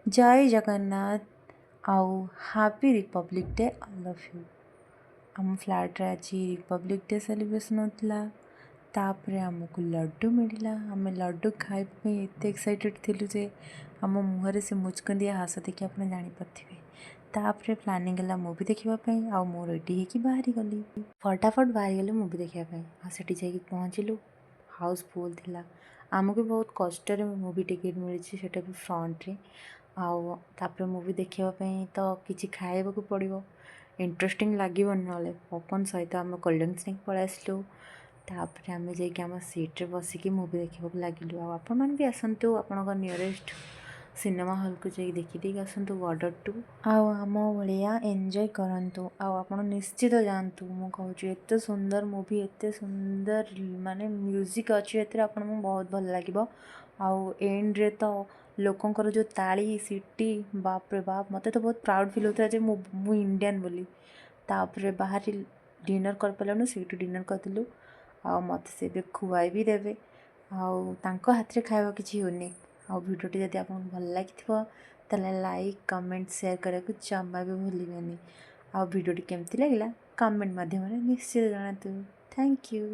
ଜୟ ଜଗନ୍ନାଥ ଆଉ Happy Republic Day, all of you। ଆମ ଫ୍ଲାଟ୍ରେ ଆଜି ରିପବ୍ଲିକ୍ ଡେ ସେଲିବ୍ରେସନ୍ ହେଉଥିଲା। ତାପରେ ଆମକୁ ଲଡ଼ୁ ମିଳିଲା। ଆମେ ଲଡ଼ୁ ଖାଇବା ପାଇଁ ଏତେ ଏକ୍ସାଇଟେଡ଼୍ ଥିଲୁ ଯେ ଆମ ମୁହଁରେ ସେ ମୁଚକୁନ୍ଦିଆ ହସ ଦେଖି ଆପଣ ଜାଣିପାରୁଥିବେ। ତାପରେ ପ୍ଲାନିଂ ହେଲା ମୁଭି ଦେଖିବା ପାଇଁ ଆଉ ମୁଁ ରେଡ଼ି ହେଇକି ବାହାରିଗଲି। ଫଟାଫଟ ବାହାରିଗଲି ମୁଭି ଦେଖିବା ପାଇଁ ଆଉ ସେଠି ଯାଇକି ପହଞ୍ଚିଲୁ। ହାଉସ୍ ଫୁଲ୍ ଥିଲା। ଆମକୁ ବହୁତ କଷ୍ଟରେ ମୁଭି ଟିକେଟ୍ ମିଳିଛି, ସେଇଟା ବି ଫ୍ରଣ୍ଟରେ। ଆଉ ତାପରେ ମୁଭି ଦେଖିବା ପାଇଁ ତ କିଛି ଖାଇବାକୁ ପଡ଼ିବ, ଇଣ୍ଟରେଷ୍ଟିଂ ଲାଗିବନି ନହେଲେ। ପପକର୍ଣ୍ଣ ସହିତ ଆମେ କୋଲ୍ଡ ଡ୍ରିଙ୍କସ୍ ନେଇକି ପଳେଇ ଆସିଲୁ। ତାପରେ ଆମେ ଯାଇକି ଆମ ସିଟ୍ରେ ବସିକି ମୁଭି ଦେଖିବାକୁ ଲାଗିଲୁ। ଆଉ ଆପଣମାନେ ବି ଆସନ୍ତୁ, ଆପଣଙ୍କ ନିୟରେଷ୍ଟ ସିନେମା ହଲ୍କୁ ଯାଇକି ଦେଖିଦେଇକି ଆସନ୍ତୁ ବର୍ଡ଼ର 2 ଆଉ ଆମ ଭଳିଆ ଏନ୍ଜୟ କରନ୍ତୁ। ଆଉ ଆପଣ ନିଶ୍ଚିତ ଯାଆନ୍ତୁ, ମୁଁ କହୁଛି। ଏତେ ସୁନ୍ଦର ମୁଭି, ଏତେ ସୁନ୍ଦର ମାନେ ମ୍ୟୁଜିକ୍ ଅଛି ଏଥିରେ, ଆପଣଙ୍କୁ ବହୁତ ଭଲ ଲାଗିବ। ଆଉ ଏଣ୍ଡରେ ତ ଲୋକଙ୍କର ଯେଉଁ ତାଳି, ସିଟି, ବାପରେ ବାପ! ମୋତେ ତ ବହୁତ ପ୍ରାଉଡ଼୍ ଫିଲ୍ ହେଉଥିଲା ଯେ ମୁଁ ଇଣ୍ଡିଆନ୍ ବୋଲି। ତାପରେ ବାହାରି ଡିନର୍ କରିପାରିଲୁନି, ସେଇଠୁ ଡିନର୍ କରିଥିଲୁ। ଆଉ ମୋତେ ସେ ଏବେ ଖୁଆଇ ବି ଦେବେ ଆଉ ତାଙ୍କ ହାତରେ ଖାଇବା କିଛି ୟୁନିକ୍। ଆଉ ଭିଡ଼ିଓଟି ଯଦି ଆପଣଙ୍କୁ ଭଲ ଲାଗିଥିବ, ତାହେଲେ ଲାଇକ୍, କମେଣ୍ଟ, ସେୟାର କରିବାକୁ ଜମା ବି ଭୁଲିବେନି। ଆଉ ଭିଡ଼ିଓଟି କେମିତି ଲାଗିଲା, କମେଣ୍ଟ ମାଧ୍ୟମରେ ନିଶ୍ଚିତ ଜଣାନ୍ତୁ। Thank you.